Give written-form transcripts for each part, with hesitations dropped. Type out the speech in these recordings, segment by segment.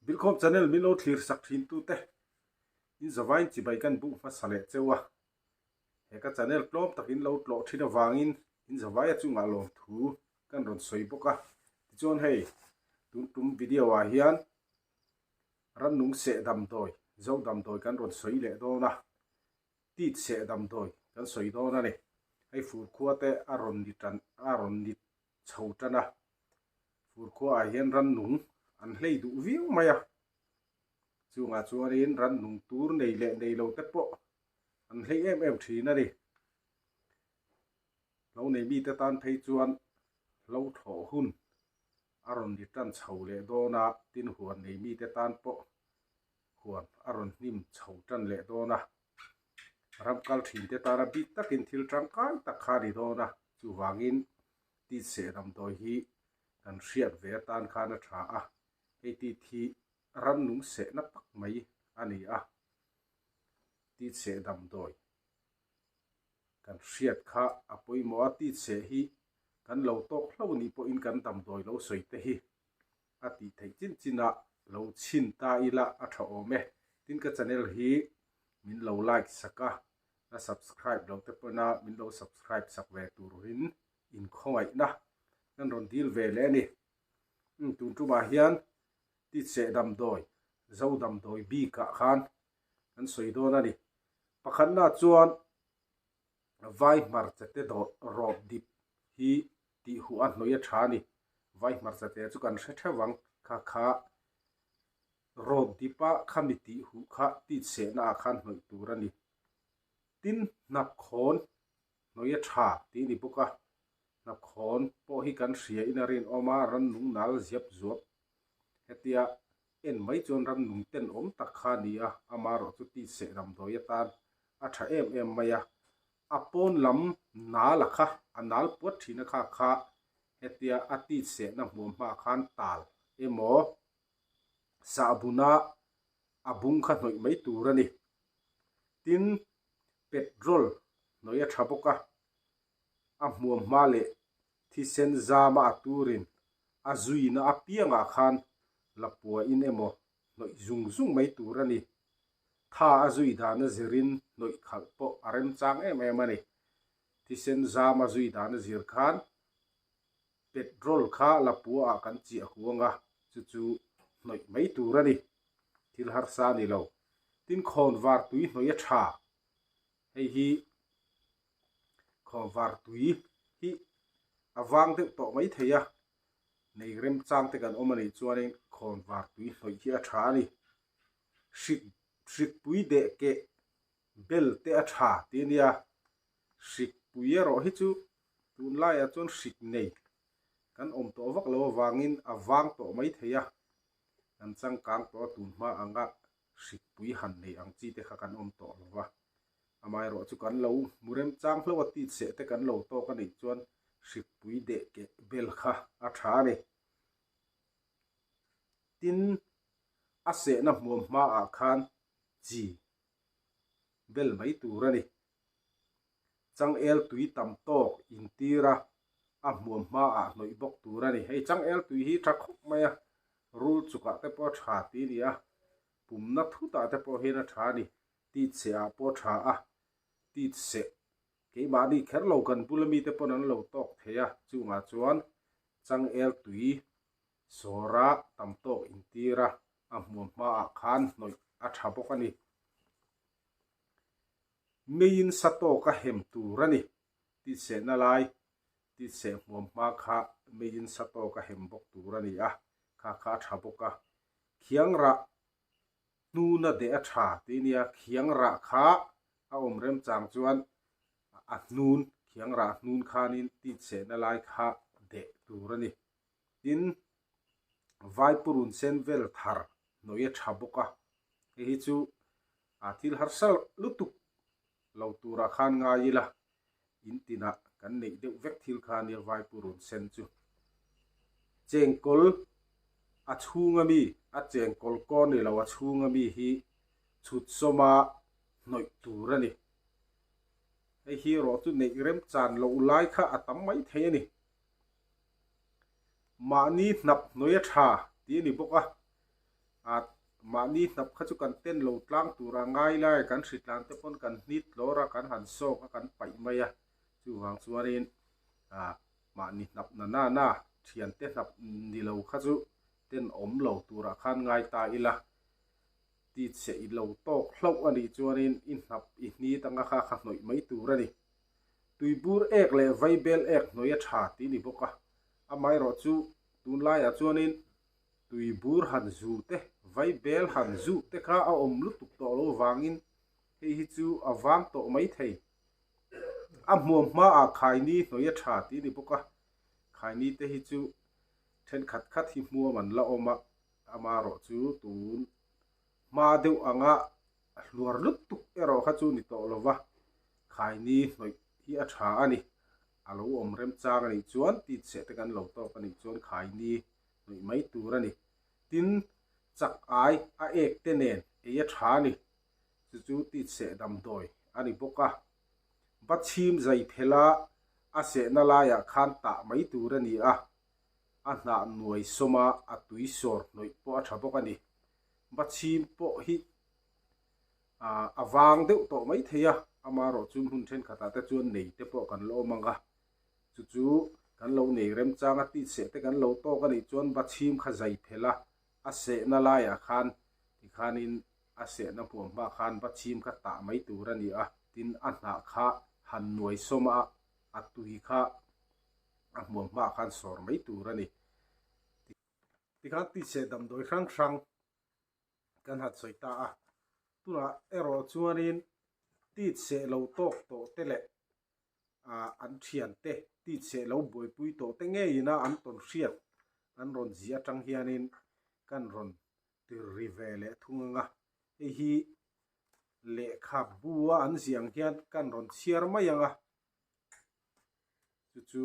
Bilkhawm channel min lo thlir sak thin tute in zavain chibai kan buh hmasa leh cheu a. He ka channel tlawm takin lo tlawh thin avangin in zavaia chungah lawmthu kan rawn sawi bawk a. Tichuan hei tun tum video ah hian rannung seh damdawi, zo damdawi kan rawn sawi leh dawn a. Tit seh damdawi kan sawi dawn a ni. Hei fur khua te a rawn ni tan a rawn ni chho tan a. Fur khua ah hian rannung an hlei duh viau mai a. Chungah chuanin rannung tur nei leh nei lo te pawh an hlei em em thin a ni. Lo nei mite tan phei chuan hlo thlawh hun a rawn ni tan chho leh dawn a, tin huan nei mite tan pawh huan a rawn hnim chho tan leh dawn a. Ram kal thin te tana bik takin thil tangkai tak kha a ni dawn a, chuvangin titseh damdawi hi kan hriat ve atan khan a tha a, hei tit hi rannung sehna tak mai a ni a, titseh damdawi kan hriat kha a pawimawh a, titseh hi kan lo tawk hlo nih pawhin kan damdawi lo sawi te hi a tih theih chin chin a lo chhin ta ila a tha awm e. Tin ka channel hi min lo like sak a, la subscribe lo te pawn a min lo subscribe sak ve turin inkhawngaihna kan rawn dil ve leh a ni. Umm tun tumah hian titseh damdawi, zo damdawi bikah khan kan sawi dawn a ni. Pakhatna chuan vai hmarcha te dawh rawt dip hi tih huh a hnawih a tha a ni. Vai hmarcha te chu kan hre theuh ang kha kha rawt dip a khami tih huh kha tit sehna ah khan hnawih tur a ni. Tin hnap khawn hnawih a tha tih a ni bawk a, hnap khawn pawh hi kan hria in a rinawm a, rannung nal ziap zuap hetia en mai chuan rannung tenawm tak kha a ni a, amaherawh chu tit seh damdawi atan a tha em em mai a, a pawn lam nal a kha, a nal puat thin a kha kha hetia a tit sehna hmuam hmaah khan tal emaw sahbuna a bung kha hnawih mai tur a ni. Tin, petrol hnawih a tha bawk a, a hmuam hma leh thisen zama a turin a zuina apiangah khan la puain emaw hnawih zung zung mai tur a ni. Tha a zui dan a zirin hnawih khalh pawh a remchang em em a ni. Thisen zam a zui dan a zir khan petrol kha lapua ah kan chiah huang a, chu chu hnawih mai tur a ni. Thil harsa a ni lo. Tin khawnvar tui hnawih a tha. Hei hi khawnvar tui hi a vang deuh tawh mai thei a. Nei remchang te kan awm a nih chuanin khawnvar tui hnawih hi a tha a ni. Hrik hrikpui deh keh bel te a tha tih a nia. Hrikpui erawh hi chu tunlaiah chuan hrik nei kan awm tawh vak lo avangin a vang tawh mai thei a. Kan changkang tawh a tun hma anga hrikpui han nei ang chi te kha kan awm tawh lo va. Amaherawh chu kan lo hmu remchang hlauh a tit seh te kan lo tawk a nih chuan hrikpui deh keh bel kha a tha a ni. Tin, a sehna hmuam hmaah khan chi bel mai tur a ni. Changel tui tam tawk intir a, a hmuam hmaah hnawih bawk tur a ni. Hei changel tui hi tha khawp mai a, rul chukah te pawh a tha tih a ni a, pumna thutah te pawh hian a tha a ni. Tit sehah pawh a tha a, tit seh keimahni kher lo kan bula mite pawn an lo tawk thei a, chungah chuan changel tui Sawra tam tawk intir a, a hmuam hmaah khan hnawih a tha bawk a ni. Meiin sa tawk a hem tur a ni. Titsehna lai, titseh hmuam hma kha meiin sa tawk a hem bawk tur a ni a, kha kha a tha bawk a. Khiang rah hnuna deh a tha tih a nia, khiang rah kha a awm remchang chuan a hnun, khiang rah hnun khanin titsehna lai kha deh tur a ni. Tin, vai purun sen vel thar hnawih a tha bawk a, hei hi chu a thil harsa lutuk lo turah khan ngai ila, in tinah kan neih deuh vek thil kha ania vai purun sen chu. Chengkawl a chhunga mi, a chengkawl kaw ni lo a chhunga mi hi chhut sawma hnawih tur a ni. Hei hi erawh chu neih remchan loh lai kha a tam mai thei a ni. Mahni hnap hnuai a tha tih a ni bawk a. Ah, mahni hnap kha chu kan ten lo tlang tura ngai lai kan hritlan te pawn kan hnit tlawr a, kan han sawk a, kan paih mai a. Chuvang chuanin ah, mahni hnap na na na, thiante hnap ni lo kha chu ten awm lo turah khan ngai ta ila. Titse i lo tawk hlauh a nih chuanin i hnap i hnit anga kha kha hnawih mai tur a ni. Tuibur ek leh vaibel ek hnawih a tha tih ni bawk a. Amaherawhchu tunlaiah chuanin tuibur han zu te, vaibel han zuh te kha a awm lutuk tawh lo vangin hei hi chu a vang tawh mai thei. A hmuam hmaah khaini hnawih a tha tih ni bawk a. Khaini te hi chu thenkhat khat hi hmuam an la awm a. Amaherawh chu tun hma deuh anga hluar lutuk erawh kha chu ni tawh lova, khaini hnawih hi a tha a ni. A lo awm remchang a nih chuan titse te kan lo tawk a nih chuan khaini hnawih mai tur a ni. Tin, chak ai a ek te nen ei a tha a ni. Chu chu titse damdawi a ni bawk a. Bachhim zai phela a sehna laiah khan tah mai tur a ni a. A hnah nuai sawma a tui sawr hnawih pawh a tha bawk a ni. Bachhim pawh hi a vang deuh tawh mai thei a, amaherawh chu hmun thenkhatah te chuan nei te pawh kan la awm ang a, chu chu kan lo nei remchang a tihseh te kan lo tawk a nih chuan Bachhim kha zai phelh a, a sehna laiah khan tikhanin a sehna hmuam hma khan Bachhim kha tah mai tur a ni a, tin a hnah kha han nuai sawm a, a tui kha a hmuam hmaah khan sawr mai tur a ni. Tikhan tihseh damdawi hrang hrang kan han sawi ta a, tunah erawh chuanin tihseh lo tawk tawh te leh an thiante tihseh lo buaipui tawh te ngeiin a an tawn hriat an rawn zia atang hianin kan rawn tir ri ve leh thung ang a, hei hi lehkha bu a an ziah ang hian kan rawn chhiar mai ang a. Chu chu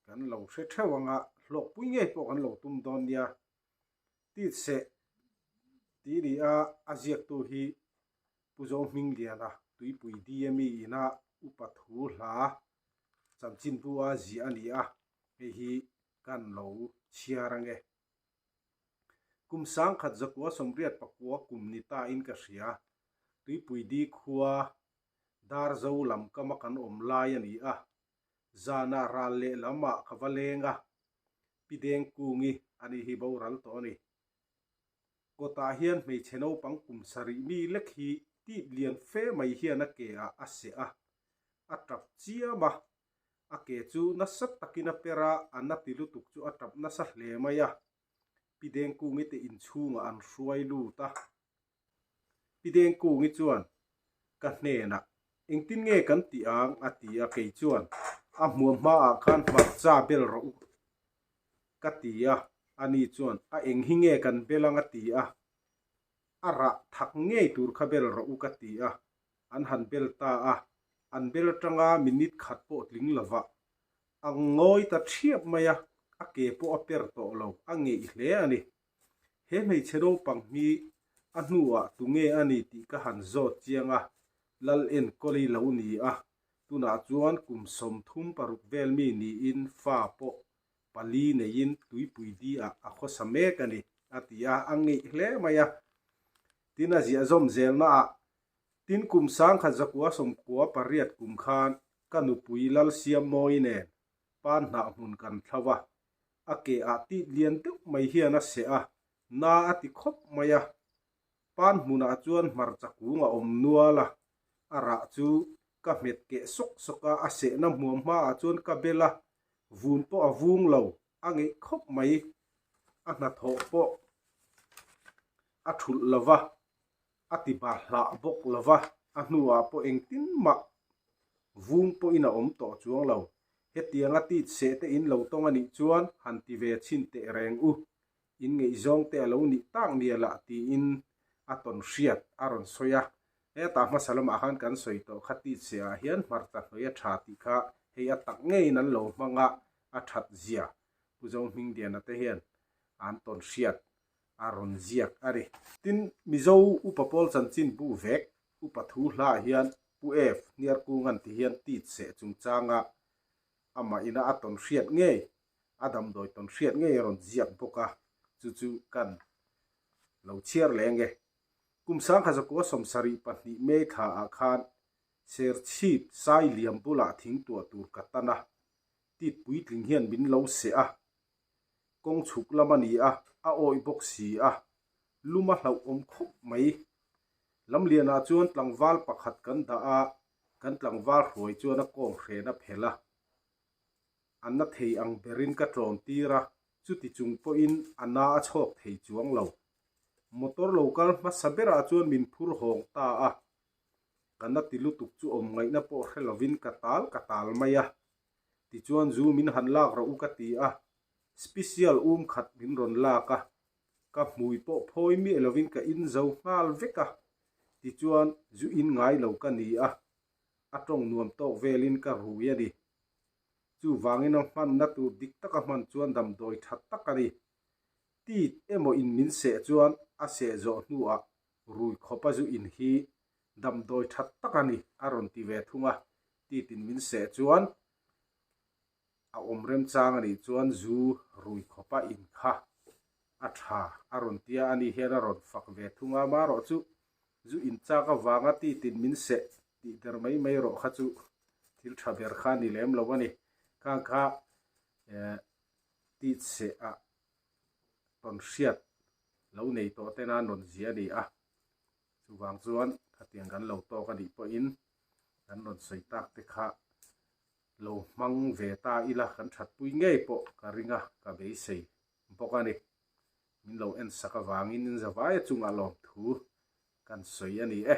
kan lo hre theuh ang a, hlawkpui ngei pawh kan lo tum dawn nia. Titseh tih ni a, a ziaktu hi Pu Zohmingliana Tuipui DME ina upa thu hla chanchinbu a ziah a ni a, hei hi kan lo chhiar ange. Kum sangkhat zakua sawmriat pakua kum ni ta in ka hria, Tuipui di khua Darzo lam kama kan awm lai a ni a, zanah ral leh lamah ka va leng a, Pi Dengkungi a nih hi boral tawh a ni. Kawtah hian hmeichhe naupang kum sarih mi lek hi tip lian fe mai hian a ke ah a seh a, a tap chiam a, a ke chu nasa takin a per a, a na ti lutuk chu a tap nasa hle mai a, Pi Dengkungi te inchhungah an hruai lut a. Pi Dengkungi chuan ka hnenah, Engtin nge kan tih ang? a ti a, kei chuan, A hmuam hmaah khan hmarcha bel rawh u, ka ti a, ani chuan, A eng hi nge kan bel ang? a ti a, A rah thak ngei tur kha bel rawh u, ka ti a, an han bel ta a, an bel atanga minute khat pawh tling lovah a ngawi ta thiap mai a, a ke pawh a per tawh lo, a ngeih hle a ni. He hmeichhe naupang hi a hnuah tunge a ni tih ka han zawt chiang a, Lal Enkawli lo ni a, tunah chuan kum 36 vel mi niin fa pawh pali neiin tuipui di ah a khawsa mek a ni, a ti a, a ngeih hle mai a. Tin a ziah zawm zelna ah, tin kum 1998 kum khan ka nupui Lalsiammawi nen pan hnah hmun kan thlo a, a ke ah tit lian deuh mai hian a seh a, na a ti khawp mai a. Pan hmunah chuan hmarcha kung a awm nual a, a rah chu ka hmet keh sawk sawk a, a sehna hmuam hmaah chuan ka bel a, vun pawh a vung lo, a ngeih khawp mai, a hnathawh pawh a thulh lo va, a ti ba hlah bawk lo va, a hnuah pawh engtin mah vung pawhin a awm tawh chuang lo. Hetianga tit seh te in lo tawng a nih chuan han ti ve chhin teh reng u, in ngaihzawng te a lo nih tak mial ah tiin a tawn hriat a rawn sawi a. Hetah hmasa lamah khan kan sawi tawh kha tit seh ah hian hmarcha hnawih a tha tih kha hei a tak ngeiin an lo hmang a, a that zia Pu Zohmingdiana te hian an tawn hriat a rawn ziak a ni. Tin, Mizo upa pawl chanchin bu vek upa thu hlaah hian Pu F. Hniarkungan ti hian tit seh chungchanga amah ina a tawn hriat ngei, a damdawi tawn hriat ngei a rawn ziak bawk a, chu chu kan. Lo chhiar leh nge. Kum 1972 May thla ah khan Serchhip sai liam bulah thing tuah tur ka tan a, tit puitling hian min lo seh a. Kawng chhuk lam a ni a, a awih bawk si a, lum a hlauhawm khawp mai. Lamlianah chuan tlangval pakhat kan dah a, kan tlangval hruai chuan a kawng hren a phelh a. A na thei ang berin ka tlawn tir a, chuti chung pawhin a na a chhawk thei chuang lo. Motor lo kal hmasa berah chuan min phur hawng ta a, ka na ti lutuk chu awm ngaihna pawh hre lovin ka tal ka tal mai a. Tichuan zu min han lak rawh u ka ti a, special um khat min rawn lak a, ka hmui pawh phawi miah lovin ka in zo nghal vek a, tichuan zu in ngai lo ka ni a, a tawng nuam tawk velin ka rui a ni. Chuvangin a hmanna tur dik taka hman chuan damdawi tha tak a ni. Tit emaw in min seh chuan a seh zawh hnuah rui khawpa zu in hi damdawi tha tak a ni a rawn ti ve thung a. Tit in min seh chuan a awm remchang a nih chuan zu rui khawpa in kha a tha a rawn ti a, ani hian a rawn fak ve thung a, amaherawh chu zu in chak avanga tit in min seh tih der mai mai erawh kha chu thil tha ber kha a ni lem lo a ni. Khang kha eh tit seh ah tawn hriat lo nei tawh ten a rawn zia a ni a, chuvang chuan khatiang kan lo tawk a nih pawhin kan rawn sawi tak te kha lo hmang ve ta ila kan thatpui ngei pawh ka ring a, ka beisei bawk a ni. Min lo en sak avangin in zavaia chungah lawmthu kan sawi a ni e.